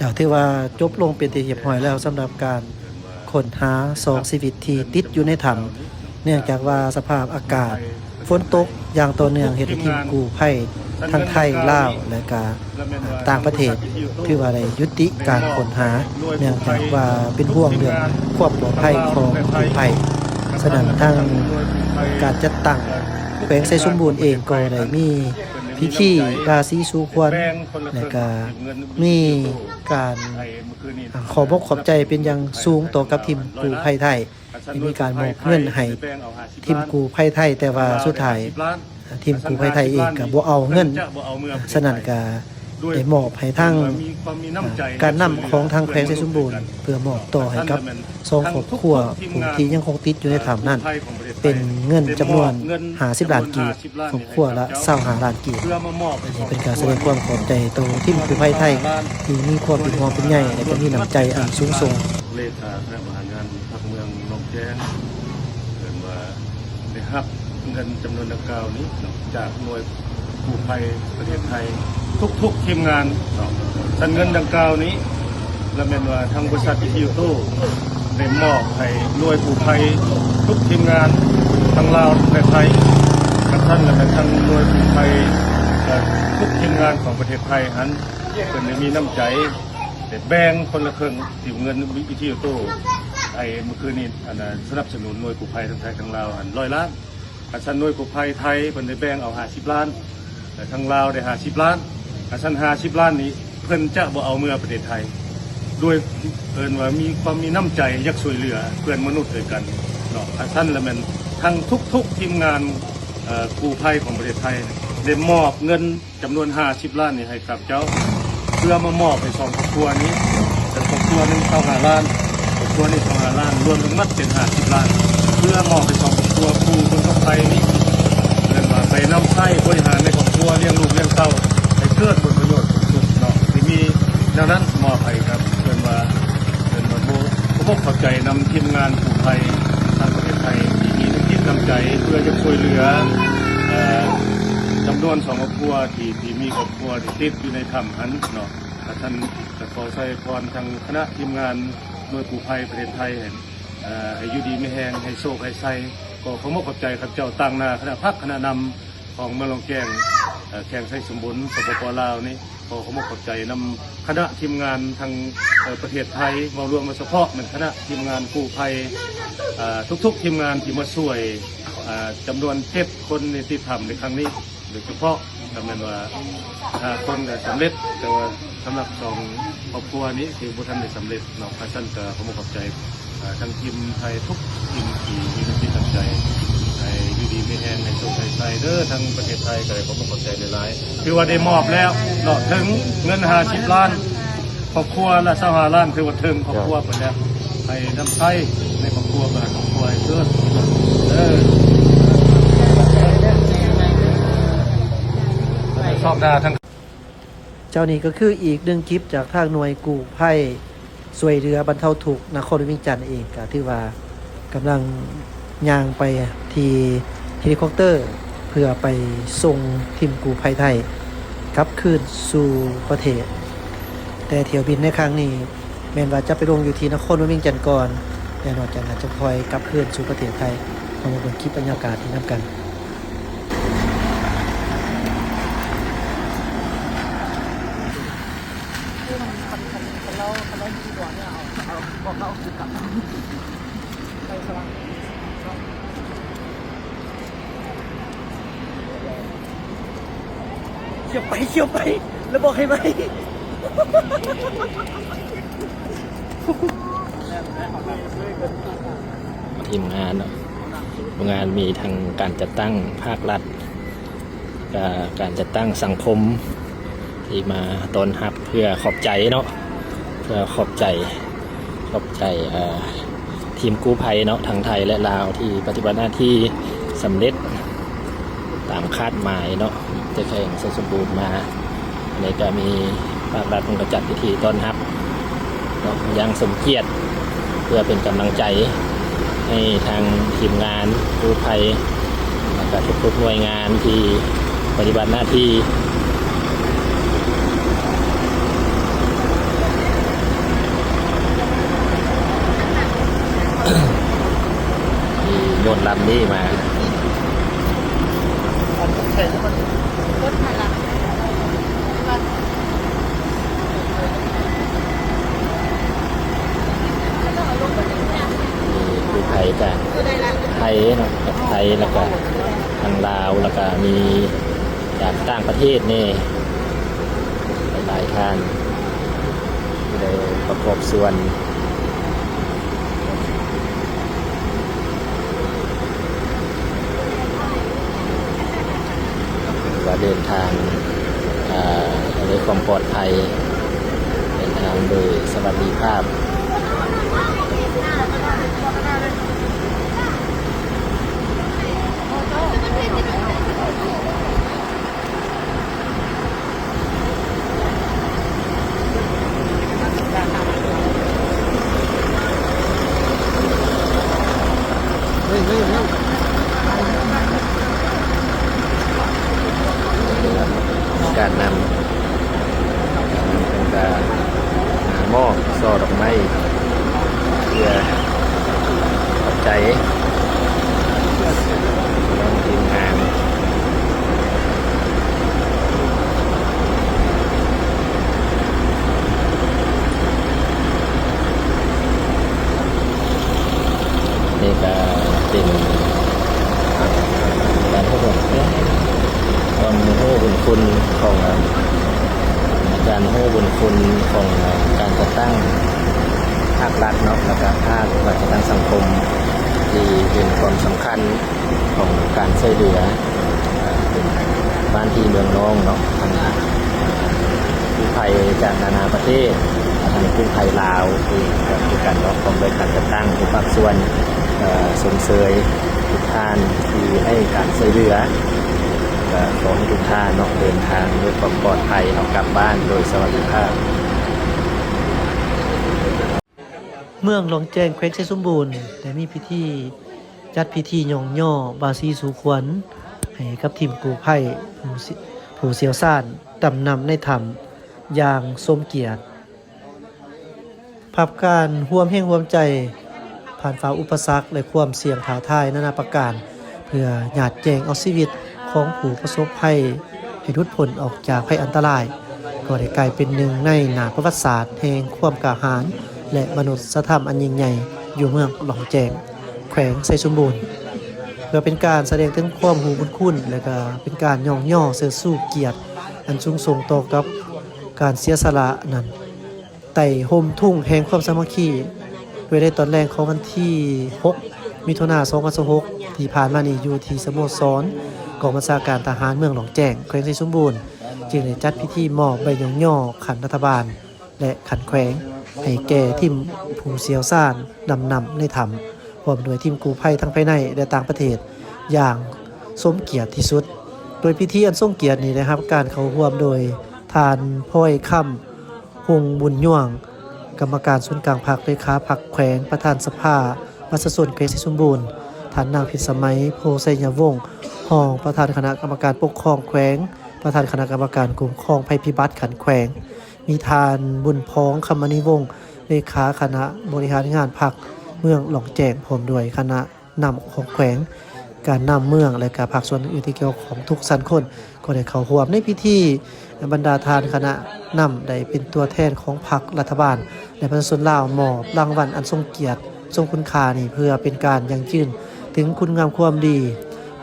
ແລ້ວຖືວ່າຈົບລົງເປັນທີ່ຮຽບຮ້ອຍແລ້ວ ສຳລັບການຄົ້ນຫາສອງຊີວິດທີ່ຕິດຢູ່ໃນຖ້ຳ ເນື່ອງຈາກວ່າສະພາບອາກາດຝົນຕົກຢ່າງຕໍ່ເນື່ອງ ເຮັດໃຫ້ທີມກູ້ໄພທັງໄທ, ລາວ ແລະກະຕ່າງປະເທດ ຖືວ່າໄດ້ຢຸດຕິການຄົ້ນຫາ ເນື່ອງຈາກວ່າເປັນຫ່ວງເລື່ອງຄວາມປອດໄພຂອງກູ້ໄພ. ສະນັ້ນ ທາງການຈັດຕັ້ງແຂວງໄຊສົມບູນເອງກໍໄດ້ມີພິທີລາສີສູ່ຂວັນ ແລະກະມີການ ອ່າ ຂອບອົກຂອບໃຈເປັນຢ່າງສູງຕໍ່ກັບທີມກູ້ໄພໄທ ທີ່ມີການມອບເງິນໃຫ້ທີມກູ້ໄພໄທ, ແຕ່ວ່າສຸດທ້າຍທີມກູ້ໄພໄທເອງກໍບໍ່ເອົາເງິນ, ສະນັ້ນກໍໄດ້ມອບໃຫ້ທາງ ອ່າ ການນຳຂອງທາງແຂວງໄຊສົມບູນ ເພື່ອມອບຕໍ່ໃຫ້ກັບສອງຄອບຄົວຜູ້ທີ່ຍັງຄົງຕິດຢູ່ໃນຖ້ຳນັ້ນ ເປັນເງິນຈຳນວນຫ້າສິບລ້ານກີບ, ຄອບຄົວລະຊາວຫ້າລ້ານກີບ. ອັນນີ້ເປັນການສະແດງຄວາມຂອບໃຈຕໍ່ທີມກູ້ໄພໄທ ທີ່ມີຄວາມເປັນຫ່ວງເປັນໃຍ ແລະກໍມີນ້ຳໃຈອັນສູງສົ່ງ. ເລຂາຄະນະບໍລິຫານງານພັກເມືອງໜອງແຈງ ເພິ່ນວ່າໄດ້ຮັບເງິນຈຳນວນດັ່ງກ່າວນີ້ເນາະ ຈາກໜ່ວຍກູ້ໄພປະເທດໄທ ທຸກໆທີມງານເນາະ. ຊັ້ນເງິນດັ່ງກ່າວນີ້ ລະແມ່ນວ່າທາງບໍລິສັດອີທີໂອໂຕ້ ໄດ້ມອບໃຫ້ໜ່ວຍກູ້ໄພທຸກທີມງານ ທັງລາວ ແລະໄທ. ຄັນຊັ້ນລະແມ່ນທາງໜ່ວຍກູ້ໄພ ເອີ ທຸກທີມງານຂອງປະເທດໄທຫັ້ນ ເພິ່ນໄດ້ມີນ້ຳໃຈ ໄດ້ແບ່ງຄົນລະເຄິ່ງ ທີ່ເງິນວິທະຍຸໂຕ້ ໄອ້ມື້ຄືນນີ້ ອັນນ່າ ສະໜັບສະໜູນໜ່ວຍກູ້ໄພທັງໄທທັງລາວຫັ້ນ ຮ້ອຍລ້ານ. ຄັນຊັ້ນໜ່ວຍກູ້ໄພໄທ ເພິ່ນໄດ້ແບ່ງເອົາຫ້າສິບລ້ານ ແລະທາງລາວໄດ້ຫ້າສິບລ້ານ. ຄັນຊັ້ນຫ້າສິບລ້ານນີ້ ເພິ່ນຈະບໍ່ເອົາເມືອປະເທດໄທ ໂດຍເອີ້ນວ່າມີຄວາມມີນ້ຳໃຈ ຢາກຊ່ວຍເຫຼືອເພື່ອນມະນຸດດ້ວຍກັນເນາະ. ຄັນຊັ້ນລະແມ່ນທັງທຸກໆທີມງານ ເອີ ກູ້ໄພຂອງປະເທດໄທ ໄດ້ມອບເງິນ ຈຳນວນຫ້າສິບລ້ານນີ້ໃຫ້ຂ້າພະເຈົ້າ ເພື່ອມາມອບໃຫ້ສອງຄອບຄົວນີ້ ເປັນຄອບຄົວໜຶ່ງຊາວຫ້າລ້ານ ຄອບຄົວນີ້ຊາວຫ້າລ້ານ ລວມທັງໝົດເປັນຫ້າສິບລ້ານ ເພື່ອມອບໃຫ້ສອງຄອບຄົວຜູ້ປະສົບໄພນີ້ ເອີ້ນວ່າໄປນຳໃຊ້ບໍລິຫານໃນຄອບຄົວ ລ້ຽງລູກລ້ຽງເຕົ້າ ໃຫ້ເກີດຜົນປະໂຫຍດສູງສຸດເນາະ ທີ່ມີແນວນັ້ນມອບໃຫ້ກັບ ເອີ້ນວ່າ ເອີ້ນວ່າ ໂອ້ ຂໍຂອບໃຈນຳທີມງານກູ້ໄພທາງປະເທດໄທ ທີ່ມີນ້ຳຈິດນ້ຳໃຈເພື່ອຈະຊ່ວຍເຫຼືອ ເອີ ຈຳນວນສອງຄອບຄົວທີ່ ທີ່ມີຄອບຄົວທີ່ຕິດຢູ່ໃນຖ້ຳຫັ້ນເນາະ. ກະຊັ້ນກະຂໍໄຊພອນທາງຄະນະທີມງານໜ່ວຍກູ້ໄພປະເທດໄທ ໃຫ້ ເອີ ໃຫ້ຢູ່ດີມີແຮງ ໃຫ້ໂຊກໃຫ້ໄຊ. ກໍຂໍຂອບໃຈຂ້າພະເຈົ້າຕາງໜ້າຄະນະພັກຄະນະນຳຂອງເມືອງຫຼວງແກ້ງ ເອີ ແຂວງໄຊສົມບູນ ສປປ ລາວນີ້ ຂໍຂອບອົກຂອບໃຈນຳຄະນະທີມງານທາງ ເອີ ປະເທດໄທ ເວົ້າລວມ ໂດຍສະເພາະແມ່ນຄະນະທີມງານກູ້ໄພ ເອີ ທຸກໆທີມງານທີ່ມາຊ່ວຍ ເອີ ຈຳນວນເຈັດຄົນໃນຕິດຖ້ຳໃນຄັ້ງນີ້ ໂດຍສະເພາະກໍແມ່ນວ່າຫ້າຄົນກໍສຳເລັດ ແຕ່ວ່າສຳລັບສອງຄອບຄົວນີ້ຄືບໍ່ທັນໄດ້ສຳເລັດເນາະ. ຄັນຊັ້ນກໍຂໍຂອບໃຈ ເອີ ທັງທີມໄທທຸກທີມທີ່ມີນ້ຳຈິດນ້ຳໃຈ ໃຫ້ຢູ່ດີມີແຮງ ໃຫ້ໂຊກໃຫ້ໄຊເດີ. ທາງປະເທດໄທກໍໄດ້ຂໍຂອບໃຈຫຼາຍໆ ຖືວ່າໄດ້ມອບແລ້ວເນາະ ເຖິງເງິນຫ້າສິບລ້ານ ຄອບຄົວລະຊາວຫ້າລ້ານ ຖືວ່າເຖິງຄອບຄົວເພິ່ນແລ້ວ ໃຫ້ນ້ຳໃຊ້ໃນຄອບຄົວ ໃຫ້ຄອບຄົວໃຫ້ເກີດເດີ. ຊອກດາທາງ ເຈົ້າ ນີ້ກໍຄືອີກໜຶ່ງຄລິບຈາກທາງໜ່ວຍກູ້ໄພຊ່ວຍເຫຼືອບັນເທົາທຸກນະຄອນຫຼວງວຽງຈັນເອງ ກໍຖືວ່າກຳລັງຍ່າງໄປທີ່ເຮລິຄອບເຕີ ເພື່ອໄປສົ່ງທີມກູ້ໄພໄທກັບຄືນສູ່ປະເທດ. ແຕ່ຖ້ຽວບິນໃນຄັ້ງນີ້ແມ່ນວ່າຈະໄປລົງຢູ່ທີ່ນະຄອນຫຼວງວຽງຈັນກ່ອນ ແລະນອກຈາກນັ້ນຈະຄ່ອຍກັບຄືນສູ່ປະເທດໄທ. ເຮົາມາເບິ່ງຄລິບບັນຍາກາດນີ້ນຳກັນ. ຂຽວໄປ ຂຽວໄປ ແລ້ວບອກໃຫ້ໄວ. ທີມງານເນາະ ທີມງານມີທັງການຈັດຕັ້ງພາກລັດ ກະການຈັດຕັ້ງສັງຄົມທີ່ມາຕ້ອນຮັບ ເພື່ອຂອບໃຈເນາະ ເພື່ອຂອບໃຈ ຂອບໃຈ ເອີ ທີມກູ້ໄພເນາະ ທັງໄທ ແລະ ລາວ ທີ່ປະຕິບັດໜ້າທີ່ສຳເລັດຕາມຄາດໝາຍເນາະ ແຕ່ແຂວງໄຊສົມບູນມາ. ອັນນີ້ກະມີພາກລັດເພິ່ນກະຈັດພິທີຕ້ອນຮັບເນາະ ຢ່າງສົມກຽດ ເພື່ອເປັນກຳລັງໃຈໃຫ້ທາງທີມງານກູ້ໄພ ແລະກະທຸກໆໜ່ວຍງານທີ່ປະຕິບັດໜ້າທີ່. ອັນນີ້ມາ ມີກູ້ໄພຈາກໄທເນາະ ຈາກໄທ ແລ້ວກະທາງລາວ ແລ້ວກະມີຈາກຕ່າງປະເທດແດ່ ຫຼາຍໆທ່ານທີ່ໄດ້ປະກອບສ່ວນ ວ່າເດີນທາງ ເອີ ດ້ວຍຄວາມປອດໄພ, ເດີນທາງໂດຍສະຫວັດດີພາບ. ການນຳ ເພິ່ນກະມາມອບຊ່ອດອກໄມ້ ເພື່ອຂອບໃຈນ້ອງທີມງານ. ນີ້ກະເປັນການຮູ້ ການຮູ້ບຸນຄຸນຂອງ ການຮູ້ບຸນຄຸນຂອງການຈັດຕັ້ງພາກລັດເນາະ ແລ້ວກະພາກຈັດຕັ້ງສັງຄົມ ທີ່ເຫັນຄວາມສຳຄັນ ຂອງການຊ່ວຍເຫຼືອ ເປັນບ້ານພີ່ເມືອງນ້ອງເນາະ ທັງກູ້ໄພຈາກນານາປະເທດ ທັງກູ້ໄພລາວເອງກໍຄືກັນເນາະ ພ້ອມດ້ວຍການຈັດຕັ້ງທຸກພາກສ່ວນ ເອີ ຊົມເຊີຍທຸກທ່ານທີ່ໃຫ້ການຊ່ວຍເຫຼືອ ກໍຂໍໃຫ້ທຸກທ່ານເນາະ ເດີນທາງດ້ວຍຄວາມປອດໄພ ເອົາກັບບ້ານໂດຍສະຫວັດດີພາບ. ເມືອງຫຼອງແຈ້ງ ແຂວງໄຊສົມບູນ ໄດ້ມີພິທີ ຈັດພິທີຍ້ອງຍໍບາສີສູ່ຂວັນໃຫ້ກັບທີມກູ້ໄພ ຜູ້ ຜູ້ຊ່ຽວຊານດຳນ້ຳໃນຖ້ຳຢ່າງສົມກຽດ, ພາບການຮ່ວມແຮງຮ່ວມໃຈ ຜ່ານຝ່າອຸປະສັກ ແລະ ຄວາມສ່ຽງທ້າທາຍນານາປະການ ເພື່ອຍາດແຍ່ງເອົາຊີວິດຂອງຜູ້ປະສົບໄພໃຫ້ຫຼຸດພົ້ນອອກຈາກໄພອັນຕະລາຍ ກໍໄດ້ກາຍເປັນໜຶ່ງໃນໜ້າປະຫວັດສາດແຫ່ງຄວາມກ້າຫານ ແລະ ມະນຸດສະທຳອັນຍິ່ງໃຫຍ່ຢູ່ເມືອງຫຼອງແຈ້ງ ແຂວງໄຊສົມບູນ ເພື່ອເປັນການສະແດງເຖິງຄວາມຮູ້ບຸນຄຸນ ແລະ ກະເປັນການຍ້ອງຍໍເຊີດຊູກຽດອັນສູງສົ່ງຕໍ່ກັບການເສຍສະຫຼະນັ້ນ. ໃຕ້ຮົ່ມທຸງແຫ່ງຄວາມສາມັກຄີ ໂດຍໃນຕອນແລງຂອງວັນທີຫົກ ມິຖຸນາ ສອງພັນຊາວຫົກ ທີ່ຜ່ານມານີ້ ຢູ່ທີ່ສະໂມສອນກອງບັນຊາການທະຫານເມືອງຫຼອງແຈ້ງ ແຂວງໄຊສົມບູນ ຈຶ່ງໄດ້ຈັດພິທີມອບໃບຍ້ອງຍໍຂັ້ນລັດຖະບານ ແລະ ຂັ້ນແຂວງ ໃຫ້ແກ່ທີມຜູ້ຊ່ຽວຊານດຳນ້ຳໃນຖ້ຳ ພ້ອມດ້ວຍທີມກູ້ໄພທັງພາຍໃນ ແລະ ຕ່າງປະເທດ ຢ່າງສົມກຽດທີ່ສຸດ. ໂດຍພິທີອັນຊົງກຽດນີ້ໄດ້ຮັບການເຂົ້າຮ່ວມໂດຍ ທ່ານ ພອຍຄຳ ຫົງບຸນຍວງ ກຳມະການສູນກາງພັກ, ເລຂາພັກແຂວງ, ປະທານສະພາປະຊາຊົນແຂວງໄຊສົມບູນ, ທ່ານນາງ ພິດສະໄໝ ໂພໄຊຍະວົງ ຮອງປະທານຄະນະກຳມະການປົກຄອງແຂວງ, ປະທານຄະນະກຳມະການຄຸ້ມຄອງໄພພິບັດຂັ້ນແຂວງ, ມີທ່ານ ບຸນພອງ ຄຳມະນີວົງ ເລຂາຄະນະບໍລິຫານງານພັກເມືອງຫຼອງແຈ້ງ ພ້ອມດ້ວຍຄະນະ ນຳຂອງແຂວງ, ການນຳເມືອງ ແລະ ກະພາກສ່ວນອື່ນໆທີ່ກ່ຽວຂ້ອງທຸກຊັ້ນຄົນ ກໍໄດ້ເຂົ້າຮ່ວມໃນພິທີ. ບັນດາທ່ານຄະນະນຳໄດ້ເປັນຕົວແທນຂອງພັກ, ລັດຖະບານ ແລະ ປະຊາຊົນລາວ ມອບລາງວັນອັນຊົງກຽດ ຊົງຄຸນຄ່ານີ້ ເພື່ອເປັນການຢັ້ງຢືນເຖິງຄຸນງາມຄວາມດີ.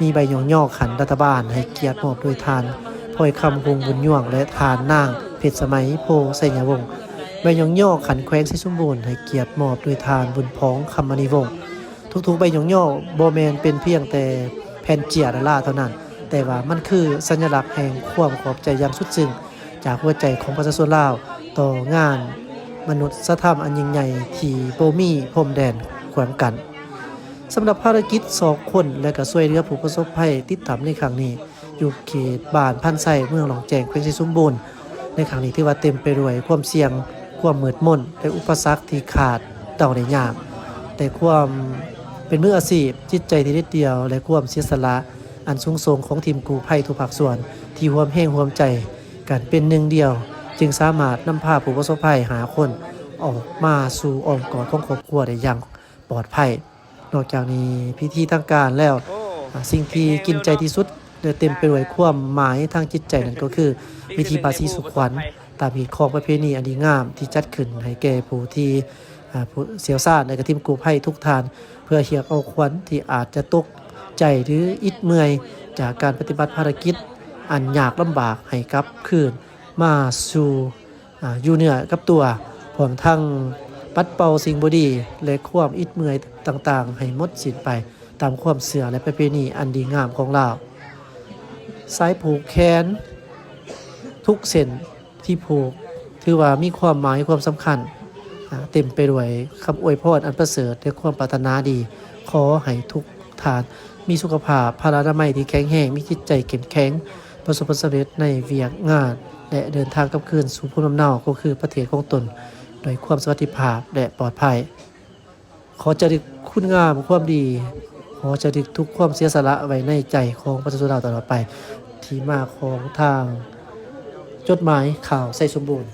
ມີໃບຍ້ອງຍໍຂັ້ນລັດຖະບານໃຫ້ກຽດມອບໂດຍທ່ານ ພອຍຄຳ ຫົງບຸນຍວງ ແລະ ທ່ານນາງ ເພັດສະໄໝ ໂພໄຊຍະວົງ, ໃບຍ້ອງຍໍຂັ້ນແຂວງໄຊສົມບູນໃຫ້ກຽດມອບໂດຍທ່ານ ບຸນພອງ ຄຳມະນີວົງ. ທຸກໆໃບຍ້ອງຍໍບໍ່ແມ່ນເປັນພຽງແຕ່ແຜ່ນເຈ້ຍລາໆເທົ່ານັ້ນ, ແຕ່ວ່າມັນຄືສັນຍະລັກແຫ່ງຄວາມຂອບໃຈຢ່າງສຸດຊຶ້ງຈາກຫົວໃຈຂອງປະຊາຊົນລາວຕໍ່ງານມະນຸດສະທຳອັນຍິ່ງໃຫຍ່ທີ່ບໍ່ມີພົມແດນຂວາງກັ້ນ. ສຳລັບພາລະກິດຊອກຄົ້ນ ແລະ ກະຊ່ວຍເຫຼືອຜູ້ປະສົບໄພຕິດຖ້ຳໃນຄັ້ງນີ້ ຢູ່ເຂດບ້ານພັນໄຊ ເມືອງຫຼອງແຈ້ງ ແຂວງໄຊສົມບູນ ໃນຄັ້ງນີ້ຖືວ່າເຕັມໄປດ້ວຍຄວາມສ່ຽງ, ຄວາມມືດມົນ ແລະ ອຸປະສັກທີ່ຄາດເດົາໄດ້ຍາກ, ແຕ່ຄວາມເປັນມືອາຊີບ, ຈິດໃຈທີ່ເດັດດ່ຽວ ແລະ ຄວາມເສຍສະຫຼະອັນສູງສົ່ງຂອງທີມກູ້ໄພທຸກພາກສ່ວນທີ່ຮ່ວມແຮງຮ່ວມໃຈກັນເປັນໜຶ່ງດຽວ ຈຶ່ງສາມາດນຳພາຜູ້ປະສົບໄພຫ້າຄົນອອກມາສູ່ອ້ອມກອດຂອງຄອບຄົວໄດ້ຢ່າງປອດໄພ. ນອກຈາກນີ້ ພິທີທາງການແລ້ວ ອ່າ ສິ່ງທີ່ກິນໃຈທີ່ສຸດ ແລະ ເຕັມໄປດ້ວຍຄວາມໝາຍທາງຈິດໃຈນັ້ນກໍຄື ພິທີບາສີສູ່ຂວັນ ຕາມຮີດຄອງປະເພນີອັນດີງາມ ທີ່ຈັດຂຶ້ນໃຫ້ແກ່ຜູ້ທີ່ ອ່າ ຜູ້ຊ່ຽວຊານ ແລະ ກະທີມກູ້ໄພທຸກທ່ານ ເພື່ອຮຽກເອົາຂວັນທີ່ອາດຈະຕົກໃຈ ຫຼື ອິດເມື່ອຍຈາກການປະຕິບັດພາລະກິດອັນຍາກລຳບາກໃຫ້ກັບຄືນມາສູ່ ອ່າ ຢູ່ເນື້ອກັບຕົວ ພ້ອມທັງປັດເປົ່າສິ່ງບໍ່ດີ ແລະ ຄວາມອິດເມື່ອຍຕ່າງໆ ໃຫ້ໝົດສິ້ນໄປຕາມຄວາມເຊື່ອ ແລະ ປະເພນີອັນດີງາມຂອງລາວ. ສາຍຜູກແຂນທຸກເສັ້ນທີ່ຜູກ ຖືວ່າມີຄວາມໝາຍຄວາມສຳຄັນ ອ່າ ເຕັມໄປດ້ວຍຄຳອວຍພອນອັນປະເສີດ ແລະ ຄວາມປາດຖະໜາດີ. ຂໍໃຫ້ທຸກທ່ານມີສຸຂະພາບພະລານາໄມທີ່ແຂງແຮງ, ມີຈິດໃຈເຂັ້ມແຂງ, ປະສົບຜົນສຳເລັດໃນວຽກງານ ແລະ ເດີນທາງກັບຄືນສູ່ພູມລຳເນົາ ກໍຄືປະເທດຂອງຕົນ ດ້ວຍຄວາມສະຫວັດດີພາບ ແລະ ປອດໄພ. ຂໍຈາລຶກຄຸນງາມຄວາມດີ, ຂໍຈາລຶກທຸກຄວາມເສຍສະຫຼະໄວ້ໃນໃຈຂອງປະຊາຊົນລາວຕະຫຼອດໄປ. ທີ່ມາຂອງທາງຈົດໝາຍຂ່າວໄຊສົມບູນ.